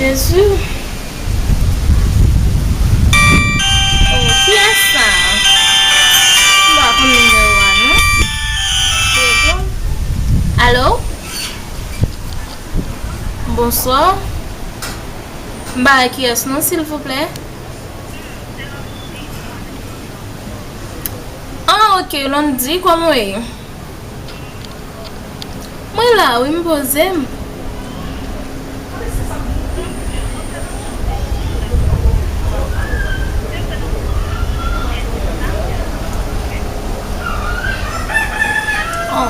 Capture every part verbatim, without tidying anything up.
Jezi. Oh, kiyès sa? M pa konn nimewo a, non. Alo? Bonswa. M pa wè kiyès non, silvouplè. Ah, ok, Landy, kòman w ye? Mwen la, wi, m poze m. Oh.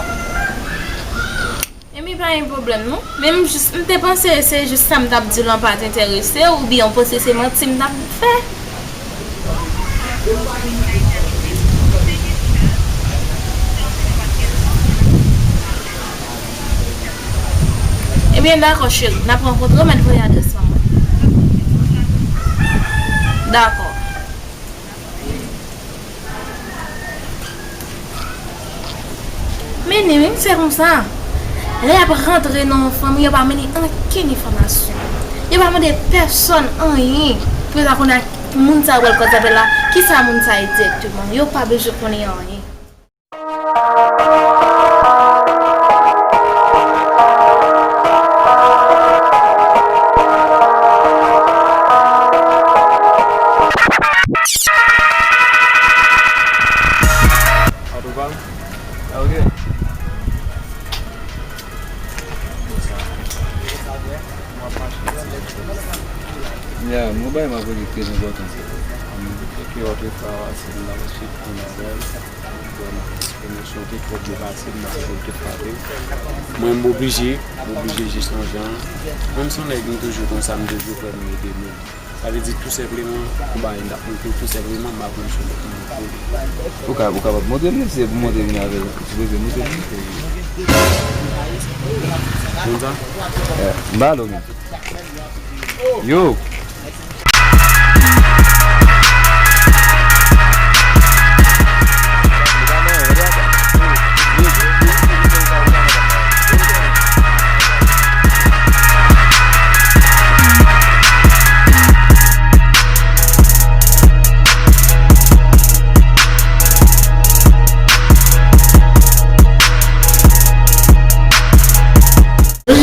Epi pa gen pwoblèm non. Men m jis, m te panse se jis sa m t ap di lan pa t enterese w, oubyen w panse se manti m t ap fè. Ebyen, dakò, cheri. N ap rankontre, w mèt voye adrès ban mwen. Dakò. Men ni, men se konsa. Lè y ap rantre nan yon fanmi, yo pa mennen ankenn enfòmasyon. Yo pa mande pèsonn anyen. Pou yo ta konnen moun sa yo pral kòz avè l la, kisa moun sa ye dirèkteman. Yo pa bezwen konnen anyen. An tou ka, ok. Ya, mwen bay m ap rele trè enpòtan. Ke w te fè a, se nan la suite pou nou. Bon, paske nou sou te twòp depase, nou te twòp frape. Mwen, m oblije, m oblije jis yon jan. Mwen, m se yon nèg, m toujou konsa, m toujou prè pou m ede moun. Sa vle di, tou senpleman, pou bay, m t ap montre w, tou senpleman, m ap montre w, m montre w. Ou ka, ou kapab montre m, si se pou montre vin avè l, si w bezwen montre m. Konn sa? Eh, m ba l ou menm. Yo!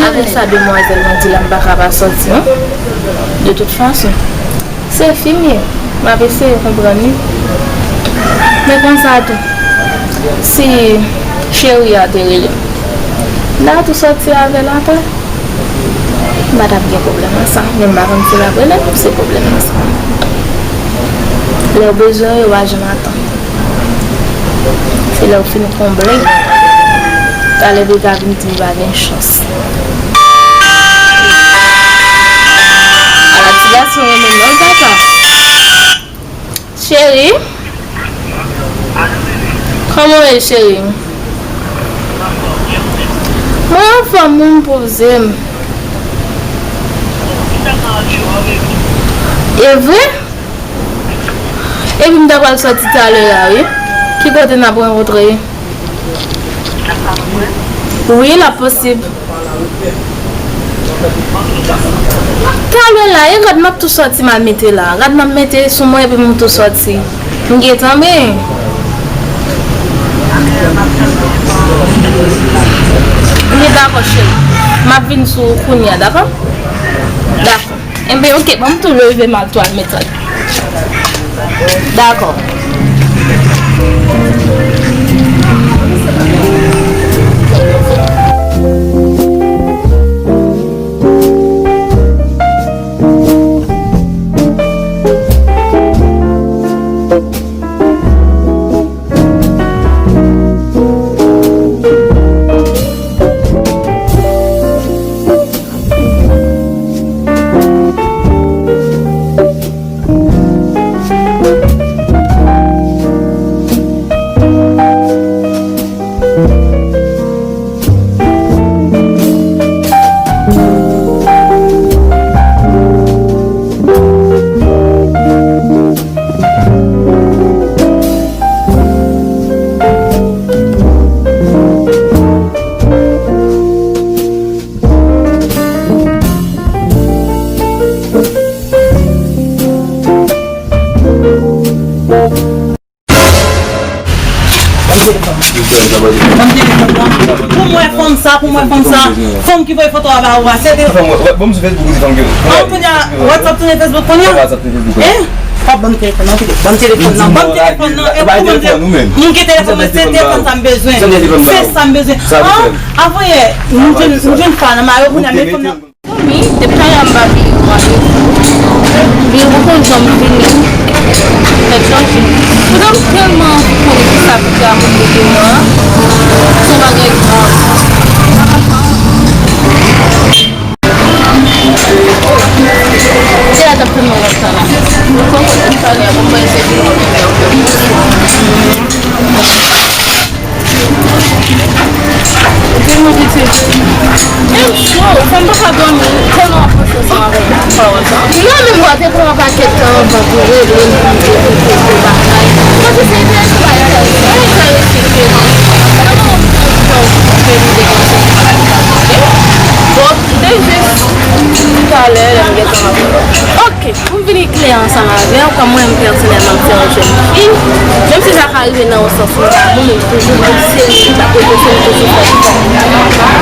Avèk sa demwazèl lan di la, m pa ka pa sòti, non. De tout fason, se fi m ye. M ap eseye konprann li. Men konsa tou, si cheri a te rele m, m ta tou sòti avè l apre. M pa t ap gen pwoblèm nan sa. Men m pa konn si l ap rele m, se pwoblèm nan sa. Lè w bezwen yo, yo pa janm ap Se lè w fin konble, talè li ka vin di li pa gen chans. Ala ti gason renmen non papa. Cheri, kòman w ye cheri? Mwen anfòm wi, m poze m. E vre? Epi m ta pral sòti talè a wi. Ki kote n ap rankontre? Wi, l ap posib. Talè la, e rad m ap tou sòti m al mete la. Rad m ap mete sou mwen epi m tou sòti. M gentan men. Li dakò cheri. M ap vin sou ou kounye a, dakò? Dakò. Enben, oke, ban m tou leve m al twal metal. Dakò. Fanm sa, fanm ki voye foto a ba ou a, se te... Fanm, wè, wè, ban m sou Facebook, ou di fanm ki... An, kounye a, WhatsApp tounen Facebook kounye a? WhatsApp tounen Facebook kounye a. Eh? Fò ban m telefòn nan, kite. Ban m telefòn nan, ban m telefòn nan, e pou ban m telefòn. Moun ki telefòn mwen, se telefòn sa m bezwen. Se sa m bezwen. An, avanyè, m jwenn, m jwenn fwa nan mayo kounye a, men fanm nan. Wi, depi talè a m pa vini nan randevou. Vini poko janm vini. Tèt chaje. Poutan m tèlman anvi konnen kisa Pita ap regle mwen an. Se yon bagay grav. Se la t ap fè m mal lòt tan la. Mwen konn konn talè a, mwen se vini. Epi mwen di se vre. Menm cho, sa m pa ka dòmi, tèlman m ap panse ansanm avèk pawòl sa. Non, men mwen te pran yon pakèt tan anvan pou rele l, pou m te pou l te pou bagay. Paske se enterese bagay sa yo, se enterese ke nan moman m te fè m te panse. Bon, m te jis talè, lè m gentan ap... Ok. Pou m vini klè ansanm avè w, kòm mwen menm pèsonèlman m se yon jèn fi, menm si sa ka rive nan yon sans m pa bon, men m toujou pran serye, m pa pran prekosyon, m toujou fè efò.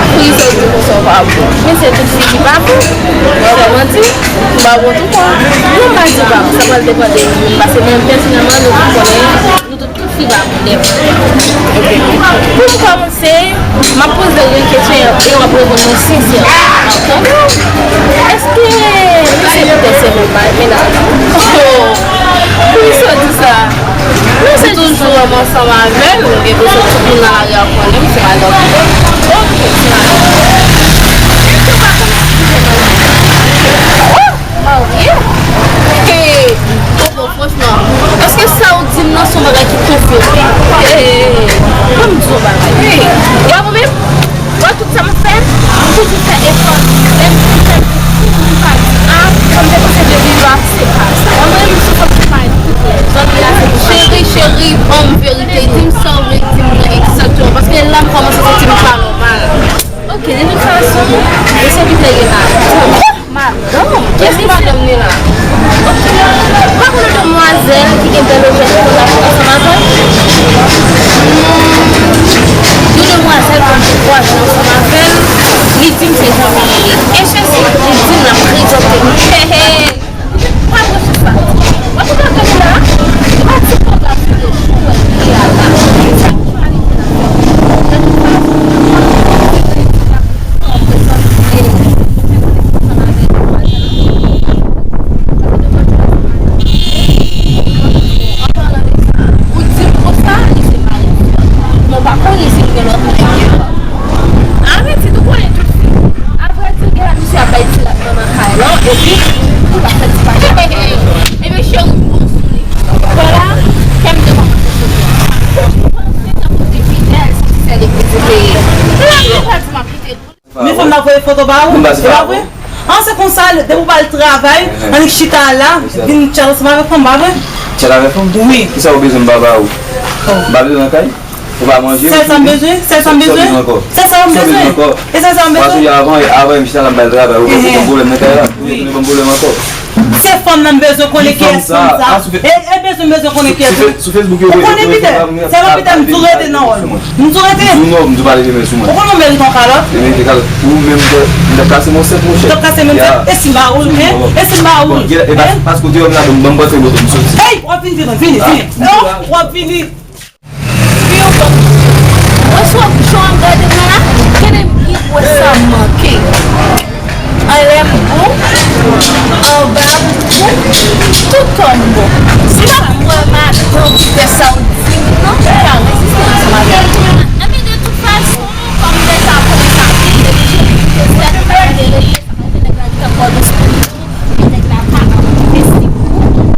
Pou ki sa w di konsa w pa bon? Men se tout fi ki pa bon, ou fè manti, m pa bon tou kwa. Non, m pa di w pa bon, sa pral depann de moun, paske mwen menm pèsonèlman, nou tout konnen, nou tout, tout fi pa bon, dèfwa. Pou m kòmanse, M ap poze w yon kesyon e w ap reponn mwen sensèman. Èske misye poutèt se mwen pa renmen l? Oh, poukisa w di sa? Misye toujou wè m ansanm avè l, ou gen bezwen tout moun nan lari a konnen m se madanm li. Ok, se madanm li. Èske w pa konn eskize m? Oh! Marye? Hey! Bon, bon, franchman, èske sa w di m nan se yon bagay ki konfime? Hey! Ban m di w yon bagay. Hey! Gade mwen menm, wè tout sa m ap fè, m toujou fè efò. Menm si m fè m pa di a, sa m te panse de li la, se pa sa. Gade mwen menm, se fòk m pa di. Zanmi a se cheri, cheri, ban m verite, di m sa w vle di m nan egzakteman, paske la m kòmanse santi m pa nòmal. Ok, de tout fason, mesye Pita gen madanm. Madanm? Kiyès ki madanm li la? Ok. Pa konn yon demwazèl ki gen bèl objè ki konn mache ansanm avè l? Hmm. Yon demwazèl konn gen twa jou ansanm avè l, li di m se jan li ye. E Jezi, li di m l ap prezante m. Hey, hey. Pa pran chans sa. Wè tout bagay la, e pa ti kòb la vin yo chou wè li ye a la. Sa pou chwa li vin ap fè. Ou di m konsa, li se mari m. Mwen pa konnen si l gen lòt nèg. Arete, nou konnen tout fi. Avrèdi, gen la misye ap bay ti lap nan nan kay lan, epi li pa fè ti pati. Ebyen, cheri, m bon sou li. Vwala, kè m te kòmanse sou li. Ou panse tankou se fidèl, se ti sè legliz ou te ye. Lè m te pati, m ap kite l. Men fanm nan voye foto ba ou, se pa vre? An, se konsa, depi w pa al travay, annik chita la, vin tchat ansanm avèk fanm, pa vre? Tchat avèk fanm? Wi. Kisa ou bezwen m pa ba ou? M pa bezwen nan kay? Ou pa manje? Sèl sa m bezwen, sèl sa m bezwen. Sa w bezwen ankò? Sèl sa m bezwen. Sa w bezwen ankò? E sèl sa m bezwen. Paske avan, avan m chita la m pa al travay, ou konn pwoblèm nan kay la? Ou konn pwoblèm ankò? Se fanm nan m bezwen konnen kiyès fanm sa. E, e bezwen m bezwen konnen kiyès fanm. Sou Facebook yo. Ou konnen Pita? Sèlman Pita, m tou rete nan wòl. M tou rete. Ou non, m tou pa leve men sou mwen. Ou konnen w merite yon kalòt? Ou merite kalòt. Ou menm, m t ap kase m yon sèt, monchè. Ou t ap kase menm sèt? E si m ba ou l, hein? E si m ba ou l? Bon, gade, e pa, paske w te wè m la, ban m, ban m pran fèy moto m soti. Ey, w ap vini, vini, vini. Non, w ap vini. Pi yon fwa. Mwen sou jan w ap gade mwen la, gade m ki wè sa m manke. Anlè m bon, anba m bon, tout kò m bon. Si m ap wè madanm ki fè sa w di m nan, m ka reziste ansanm avè l. Ebyen, de tout fason, kòm m deja konnen sa, se li, se li, se li, se li, sa ka fè nèg la di k ap kòdon sou li. Nèg la pa ap fè si pou ou.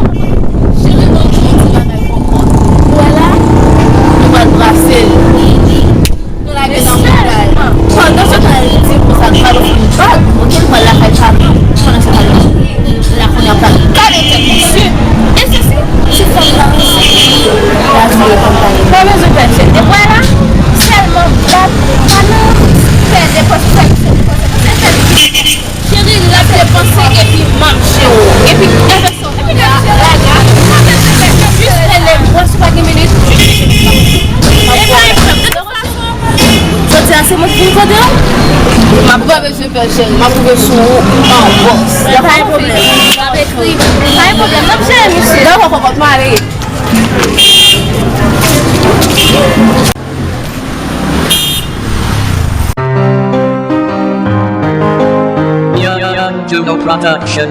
Cheri, ban m di yon ti bagay pou ou. Ou wè la, nou pral brase l. Nou lage nan moutay. Pandan se tan, li di m konsa, l pral ofri m bag. Ok, l pral lakay papa. Pandan se tan, li la kounye a pral kale tèt misye. E se, se, se fanm nan, se, la di l pa m pale. Pa bezwen pè tchèt. E w wè la? Jèn, m ap rive sou ou an bòs. Pa gen pwoblèm. M ap ekri. Pa gen pwoblèm. N ap jere misye. Dakò, kòkòt, m ale. Young Juno Production.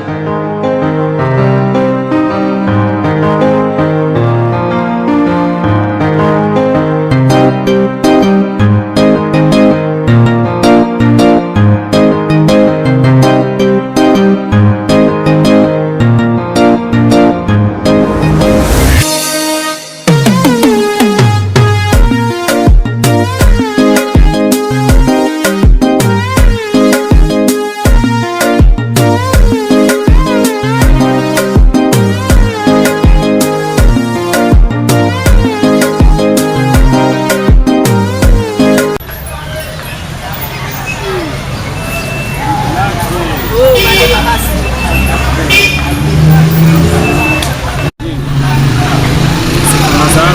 Kòman sa?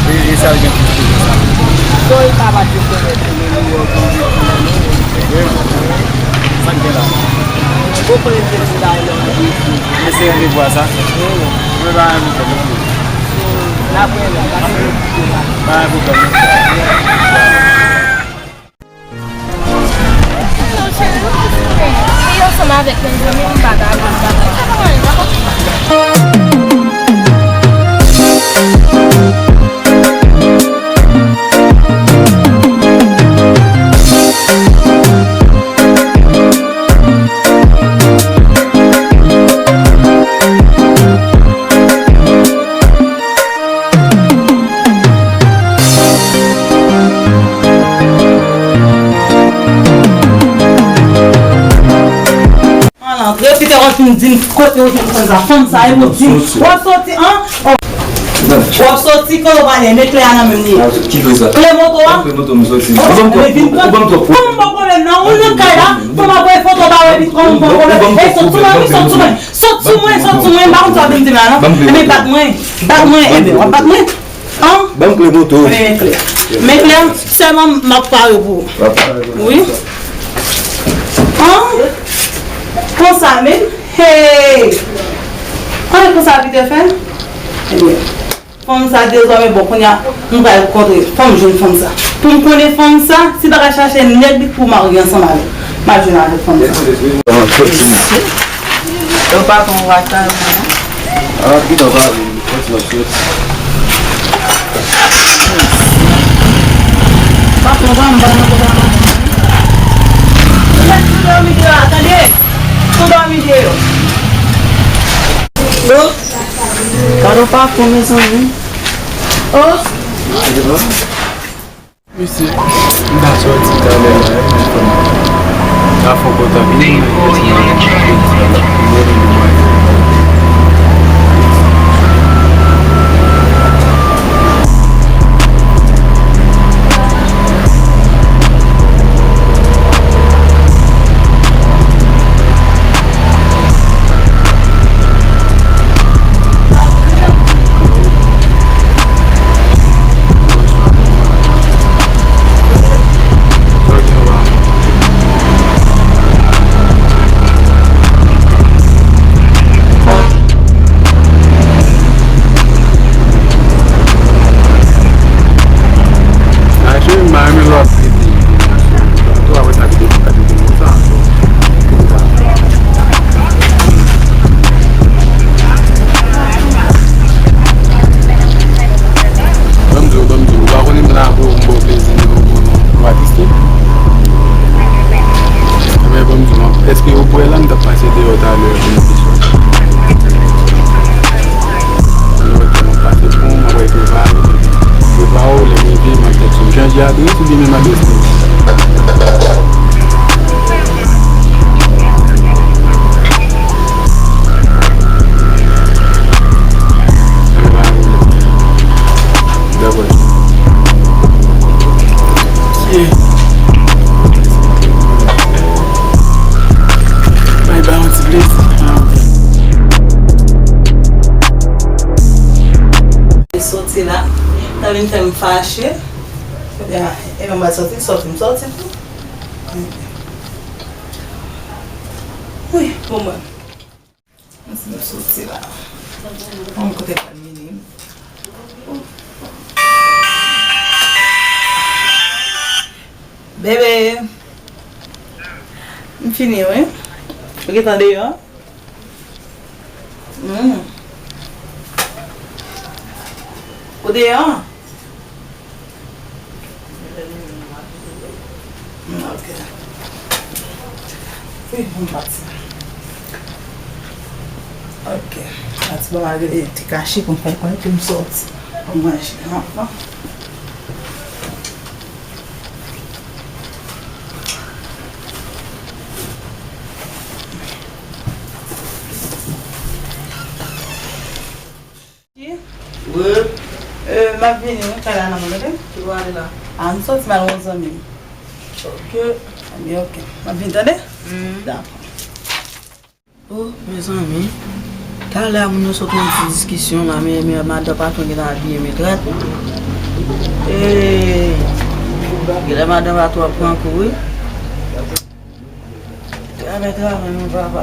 E, e sa l gen pou di konsa? Wi. Sa k gen la? Mesye randevou a sa? Mwen pa renmen fè non. Pa gen pwoblèm. Li ansanm avèk mezanmi, m pa gade, m pa gade. An antre, Pita w ap fin di m kote w jwenn fanm sa. Fanm sa, e pou di m. W ap soti, an? W ap soti, kote w prale? Men kle a nan men m li ye. Ki kle sa? Kle moto a. Kle moto m soti. Ou ban m twòp, ou ban m twòp. Fanm, m pa pwoblèm nan. Ou nan kay la. Fanm ap voye foto ba w epi fanm, m pa pwoblèm. Ey, sot sou mwen, wi, sot sou mwen. Sot sou mwen, sot sou mwen, m pa konn sa w vin di m la, non. Enben, bat mwen. Bat mwen, enben, w ap bat mwen? An? Ban m kle moto. Men kle. Men kle, sèlman m ap pare pou ou. W ap pare pou mwen. Wi. An? Konsa menm? Hey! An, konsa Pita fè? Enben. Fanm sa dezòmè, bon, kounye a, m pral kontre fanm, jwenn fanm sa. Pou m konnen fanm sa, si bagay chache nèg li pou marye ansanm avè l, m al jwenn avèk fanm sa. Yo, patwon, w a kay mwen, non? Ah, pito, pa vin, kontinye sot. Patwon, pa m, pa m, pa m. Ou mèt tou dòmi deyò a, tande? Tou dòmi deyò. Yo. Kado pa fon, mezanmi. Oh. Mesye, m ta sòti talè la, men fò m ta fon kontak li, men fò m ta fon kontak li. Ban m di w, ban m di w, ou pa konnen m la pou m ba w plezi, non, ou pa teste. Ebyen, ban m di w, èske ou kwè la m t ap pase deyò talè pou m te sòti? Lè w wè ke m ap pase pon, m ap wè ke w pa ale. Ou pa ou, lè m rive, m ap tèt sou m. Chanje adrès oubyen menm adrès li? Dakò. Ye. Bay ba yon ti plezi. Ah, ok. Soti la, ta vin fè m fache. Ebyen, ebyen, m al soti, soti, m soti tou. Wi, bon mwen. Mwen se m soti la. Mwen kote pral mennen m. Bebe. M fini, wi. Ou gentan deyò? Hmm. Ou deyò? Hmm, ok. Wi, m pati. Ok. Pati, bon, malgre te kache pou m fè l konnen ke m soti. Pou m manje anvan. Wi. Euh, m ap vini, wi, kay la nan mwen, tande? Ki bò ale la? A, m soti m al wè yon zanmi m. Ok. Ebyen, ok. M ap vini, tande? Mm. Dakò. Oh, mezanmi. Talè a moun yo sot nan ti diskisyon la, men, men madan patwon gentan abiye men trèt. Ee, genlè madan patwon ap pran kou, wi. Travay, travay, non, papa.